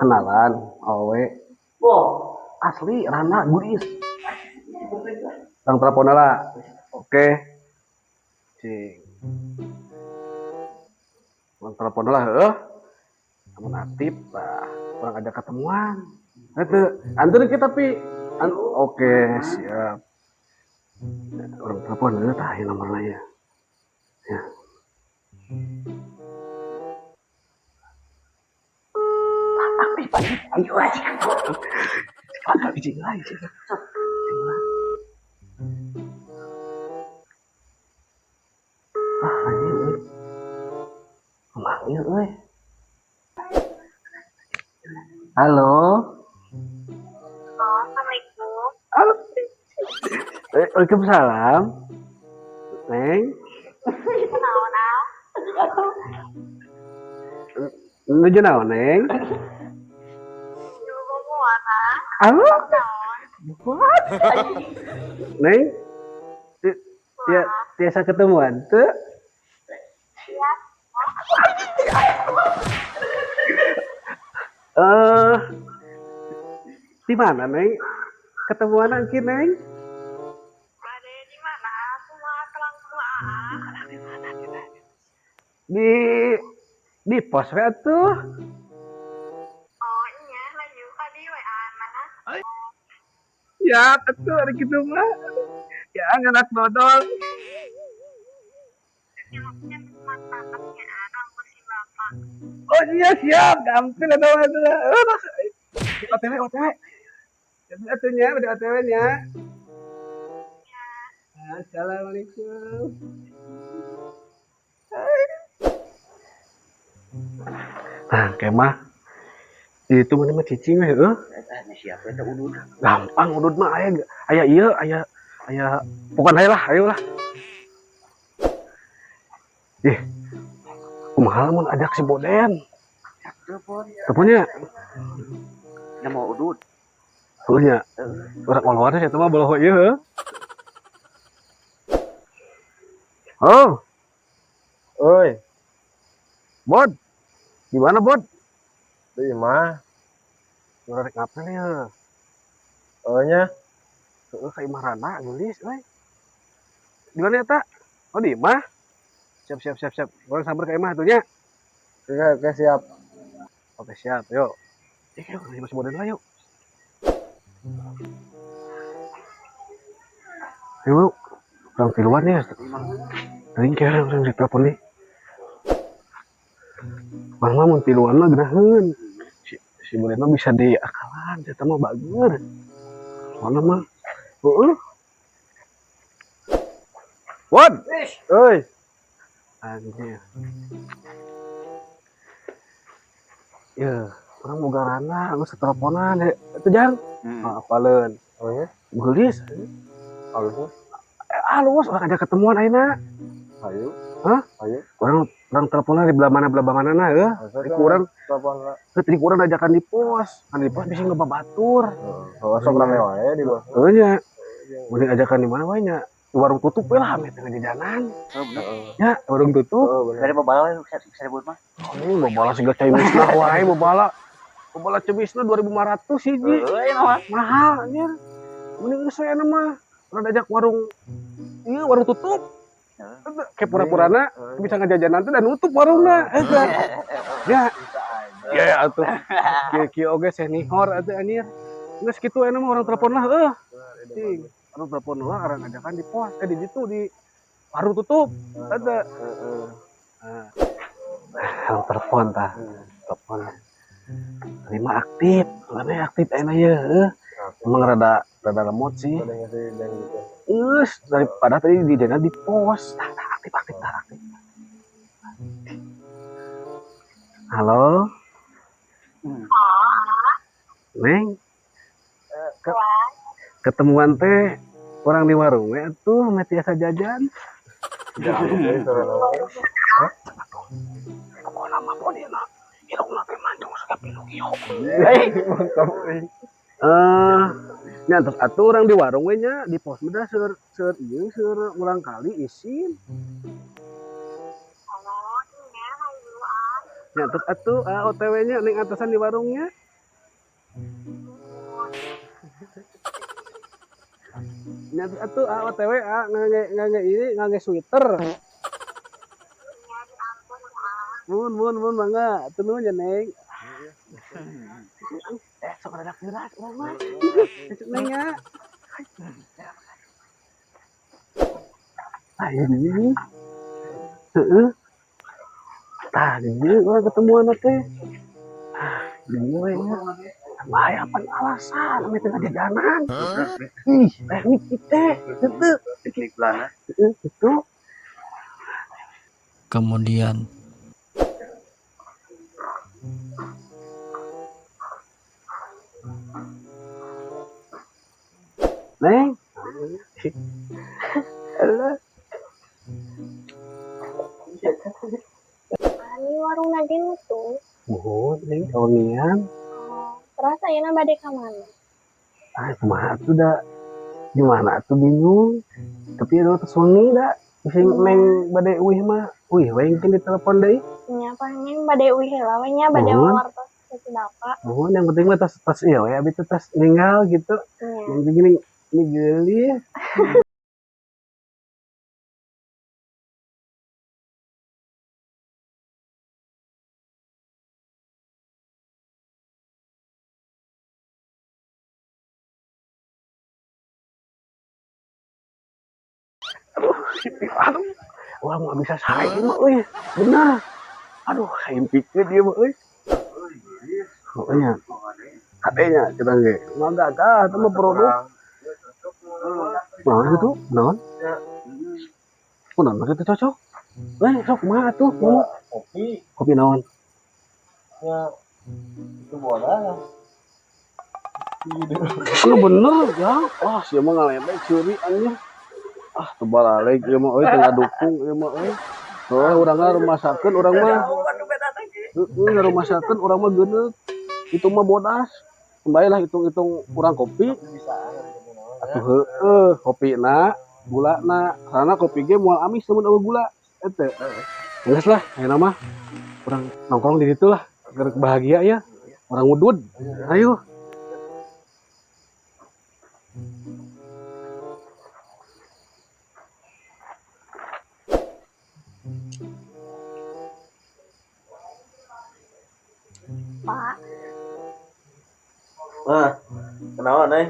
Kenalan awewe. Wah, asli rana gulis. Urang telepon lah. Oke. Cing. Urang telepon lah heuh. Lamun aktif lah, urang ada ketemuan. Eta anteur kita tapi oke, siap. Urang telepon heuh tah ieu nomorna ya. Ya. Aktif anjing. Ayo anjing. Anjing lah, anjing. Ah, anjing euy. Manggil euy. Halo. Assalamualaikum. Halo. Waalaikumsalam. Neng. Kunaon, ah? Nuju naon, Neng? Nuju boboan, ah. Halo. Naon? What? Neng? Ya, tiasa ketemuan tuh? Ya. Di mana, Neng? Ketemuan nanti, Neng? Bade di mana? Kumaha langsung, ah. Di pos we atuh. Oh, iya, laju ka di WA mana? Ya, atuh ari kitu mah. Ya, nganak dodol. Nyamuknya mantapnya ah, si bapak. Oh iya, siap. Gampil atau atuh. OTW, OTW. Jadi atuh nya, udah OTW nya. Ya. Assalamualaikum. Nah, kemah itu mana mah cicing we heuh. Eta siapa eta udud? Gampang udud mah aya aya ieu aya aya bukan aya lah, ayo lah. Ih, kumaha lamun ajak si Boden? Telepon. Teleponnya? Nya mau udud. Heuh nya. Urang oloan eta mah boloho ieu heuh. Oh. Oi. Bod. Di mana, Bod? Di imah. Urang rek ngapel ya. Oh nya. Heeh, ka imah Rana geulis euy. Di mana eta? Oh, di imah. Siap, siap, siap, siap. Urang samper ka imah atuh nya. Oke, oke, siap. Oke, siap. Yuk. Yuk, masih Boden lah, yuk. Yuk, urang tiluan ya. Teuing kira urang rek telepon nih. Bang mah mun tiluan mah geunaheun. Si Boden mah bisa diakalan, eta mah bager. Soalna mah heueuh. Wod. Euy. Anjir. Ya, urang boga rana, geus teleponan itu jang. Ah, apaleun. Oh nya? Geulis. Halus mah. Halus, urang ajak ketemuan ayeuna. Ayo. Hah? Ayo. Urang teleponan di belah mana nah heuh. Masa Di kan kurang telepon lah. Heuh, tadi kurang ajakan di pos. Kan di pos bisa ngebabatur. Heeh, sok rame wae di luar. Heuh nya. Mending ajakan di mana wae nya? Di warung tutup we lah, ame teh jajanan. Oh, bener. Ya, warung tutup. Heeh, bener. Dari babala we bisa disebut mah. Oh, babala siga cai misna wae, babala. Babala cai misna 2500 hiji. Heuh, ieu mah. Mahal anjir. Mending geus we anu mah. Urang diajak warung ieu warung tutup. Kayak pura-purana bisa ngejajanan tuh dan nutup warungna eta. Ya. Ya ya atuh. Kieu-kieu oge senior atuh anjir. Geus kitu aya mah urang telepon lah heuh. Cing, urang telepon lah urang ngajakan di pos di ditu di warung tutup. Eta. Heeh. Nah, urang telepon tah. Telepon. Terima aktif, karena aktif enak ya. Heuh. Emang rada rada lemot sih. Ada ngasih dan gitu. Geus daripada tadi di dana di pos. Tah, tah, aktif aktif tah, aktif. Halo. Neng. Ketemuan teh orang di warung we atuh meh tiasa jajan. Pokona mah bodina. Irungna teh mancung siga Pinocchio. Mantap euy. Nya terus atuh urang di warung we nya di pos mah seur seur ieu seur urang kali isin. Oh, nya hayu ah. Nya terus atuh OTW nya ning atasan di warungnya. Nya atuh ah OTW ah ngangge ngangge ini ngangge sweater. Nya diampun ah. Mun mun mun mangga atuh nuhun ya Neng. Eh sok rada keras urang mah. Besok Neng ya. Ah ini. Heeh. Tah di dieu urang ketemuan teh. Ah, di dieu we nya. Bahaya pan alasan ame teu ngajajanan. Ih, teknik teh. Henteu. Teknik Belanda. Heeh, gitu. Kemudian Neng. Alah. Ani warung lagi nutup. Muhun, Neng, kawengian. Oh, terus ayeuna bade ka mana? Ah, kumaha atuh da? Gimana atuh bingung. Tapi aduh tos wengi da. Bisi Neng bade uih mah, uih we engke ditelepon deui. Nya apa Neng bade uih heula we nya bade Muhun. wartos ke si bapak. Muhun yang penting mah tos tos ieu we abi teh tos ninggal gitu. Nya. Yang penting gini ini geulis. Aduh, urang mah bisa sae ieu mah euy. Bener. Aduh, hayang pikeun ieu mah euy. Pokoknya katanya kita ge. Mah gagah eta mah produk. Naon gitu? Naon? Kunaon maksudnya cocok? Eh, sok kumaha atuh? Ngomong. Kopi Kopi naon? ya itu bola. Lu bener ya. Wah, sia mah ngaledek curi anjir. Ah, teu balaleg ieu mah euy teu ngadukung ieu mah euy. Heuh, urang mah rumasakeun urang mah. Heeh, ngarumasakeun urang mah geuneuk. Itu mah bodas. Kembali lah hitung-hitung urang kopi. Bisa gitu Atuh heueuh, kopina, gulana. Karena kopi ge moal amis lamun eueuh gula. Eta. Geus lah, ayeuna mah urang nongkrong di ditu lah. Agar bahagia ya. Urang ngudud. Ayo. Pak, Nah, kenalan Neng.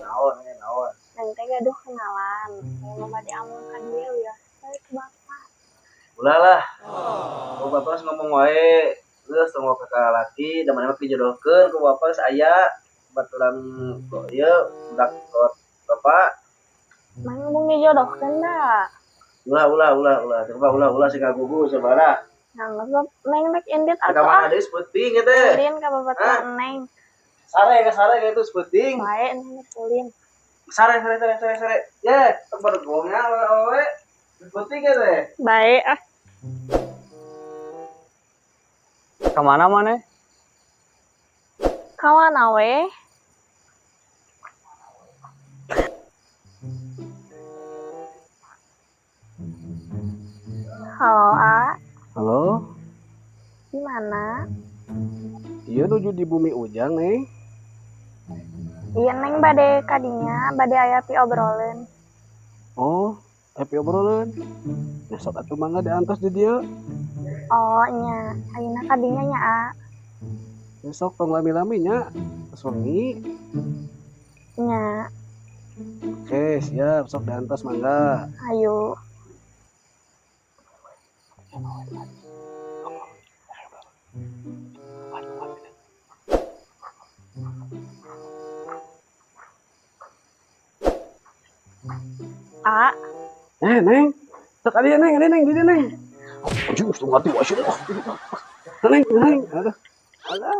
Naon, Neng, naon. Neng teh gaduh kenalan. Neng mah bade amung ka dieu ya. Saya ke bapak. Ulah lah. Oh, bapak geus ngomong wae. Geus tong kakak laki, da maneh mah dijodohkeun ku bapak geus aya baturan kok ieu budak kot bapak. Mang ngomong dijodohkeun da. Ulah ulah ulah ulah. Coba ulah ulah sing ngagugu sabaraha. Nah, geus Neng rek indit Ka atuh mana ah. deui sepeuting ieu teh. Ulin ka babaturan Neng. Sare ka sare ka itu sepeuting. Bae Neng rek ulin. Sare sare sare sare sare. Ye, tong badegongnya awewe. Sepeuting ieu teh. Bae ah. kemana mana? Ka mana we? Halo, A. Halo. Di mana? Ieu nuju di bumi Ujang, Neng. Iya, Neng bade kadinya, bade aya pi obrolan. Oh, happy obrolan. Ya sok atuh mangga diantos di dieu. Oh, nya. Ayeuna kadinya nya, A. Besok tong lami-lami nya. Tos wengi. Nya, Oke, siap. Sok diantos mangga. ayo. A, Eh, Neng. Sok adieu, Neng, adieu, Neng, di dieu, Neng. Anjing, setengah mati wae sih. Neng, Neng. Aduh. Alah.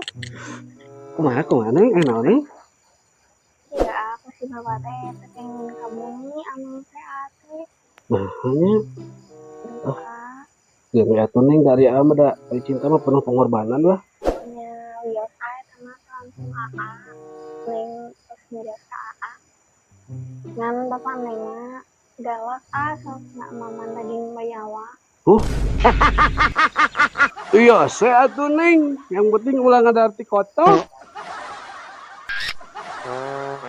Kumaha, kumaha, Neng? Eh, naon, Neng? iya aku si bapak teh teh pengen ka bumi ameng teh ate. Nah, nya. Duh, A. Ya, atuh Neng dari ama da ari cinta mah penuh pengorbanan lah. Nya wios ae sama langsung AA. Neng terus nyerios ka AA. Ngan bapak Neng mah galak ah sok nak maman daging bayawa. Iya, saya atuh Neng. Yang penting ulah ngadarti kotok. Ah,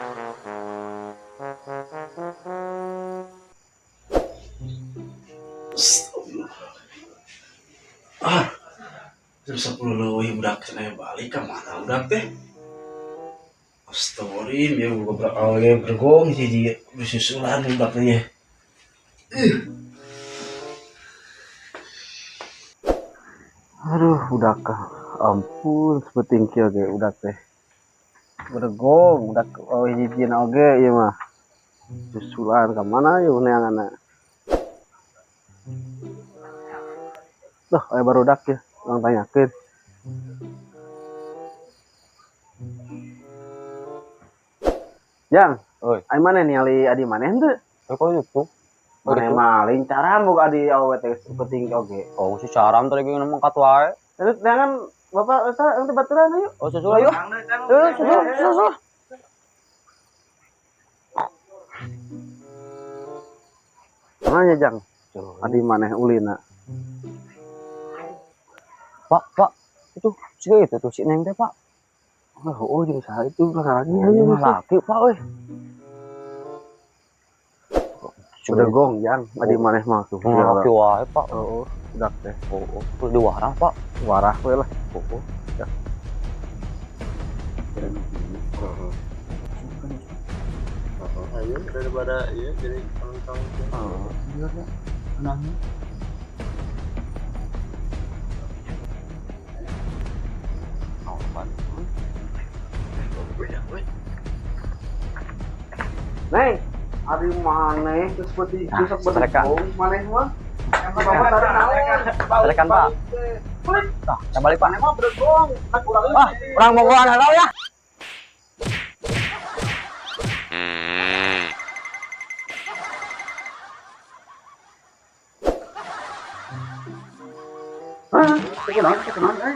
jam 10 leuwih budak cenah balik ka mana budak teh? Astagfirullahaladzim, ya gua awalnya bergong jadi bersusulan budak teh ya. Aduh, budak ampun seperti kieu ge budak teh. Bergong budak oh hijina oge ieu mah. Susulan ka mana ieu neanganna? Tuh, aya barudak ya, urang tanyakeun. Jang, Oi. ai maneh ningali adi maneh henteu? Kok itu? Maneh maling caram boga adi awewe teh penting oge. Oh, si caram tadi gini mangkat wae. Terus neangan bapak eta yang teh baturan ayo. Oh, susul ayo. Eh, susul, susul. Mana Jang? Adi maneh ulina. Pak, Pak, itu si itu tuh si Neng teh, Pak. Oh, jeung saha itu laki Ini mah laki, Pak, euy. Udah gong, Jang. Adi maneh mah tuh. Laki wae, Pak. Oh, budak teh. Oh, terus diwarah, Pak. Warah we lah. Oh, ya. Ayo daripada iya jadi kantong. Oh, iya, Pak. Kenapa? Neng, ari maneh geus peuting Nah, geus mereka. bergong maneh mah. Emang bapak tadi naon? Balikan, Pak. Balik. Nah, kita balik, Pak. Maneh mah bergong, tak urang Wah, urang bogohan heula ya. Hah? Kunaon euy?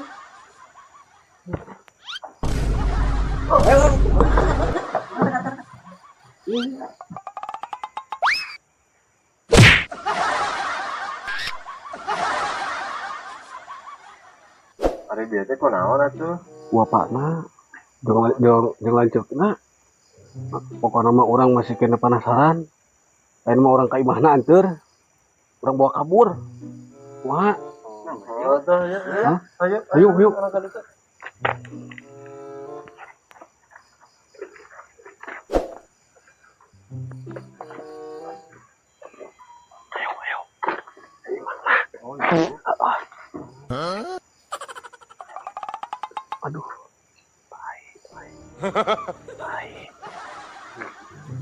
Ari bieu teh kunaon atuh? Bapakna jeung jeung lanceukna. Pokokna mah urang masih kena penasaran. Lain mah urang ka imahna anteur. Urang bawa kabur. Kumaha? Oh, tuh ya. Hah? Ayo, Ayo, ayo. Ayo, ayo. Aduh. Baik, baik. Baik.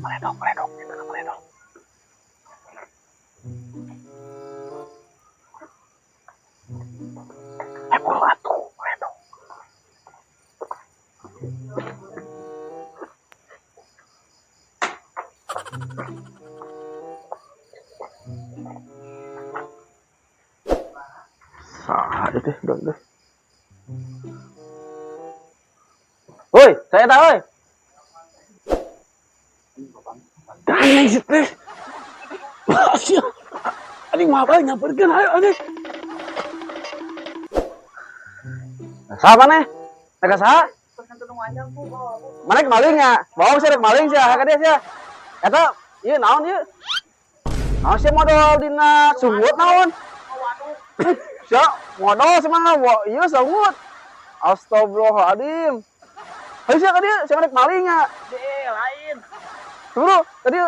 Meledok, meledok, gitu, meledok. Buru atuh, meledok. Saha itu udah deh. Woi, saya tahu, woi. Anjing sih teh. Asia. Anjing mah apa nyamperkeun ayo anjing. Saha maneh? Rek saha? Maneh maling nya? Bawa sia rek maling sia, ka dia sia. Eta ieu naon ieu? Naon sia modal dina sungut naon? Sia modal sia mah ieu sungut. Astagfirullahaladzim. Ayo sia ka dieu, sia rek maling nya. Lain. Bro, tadi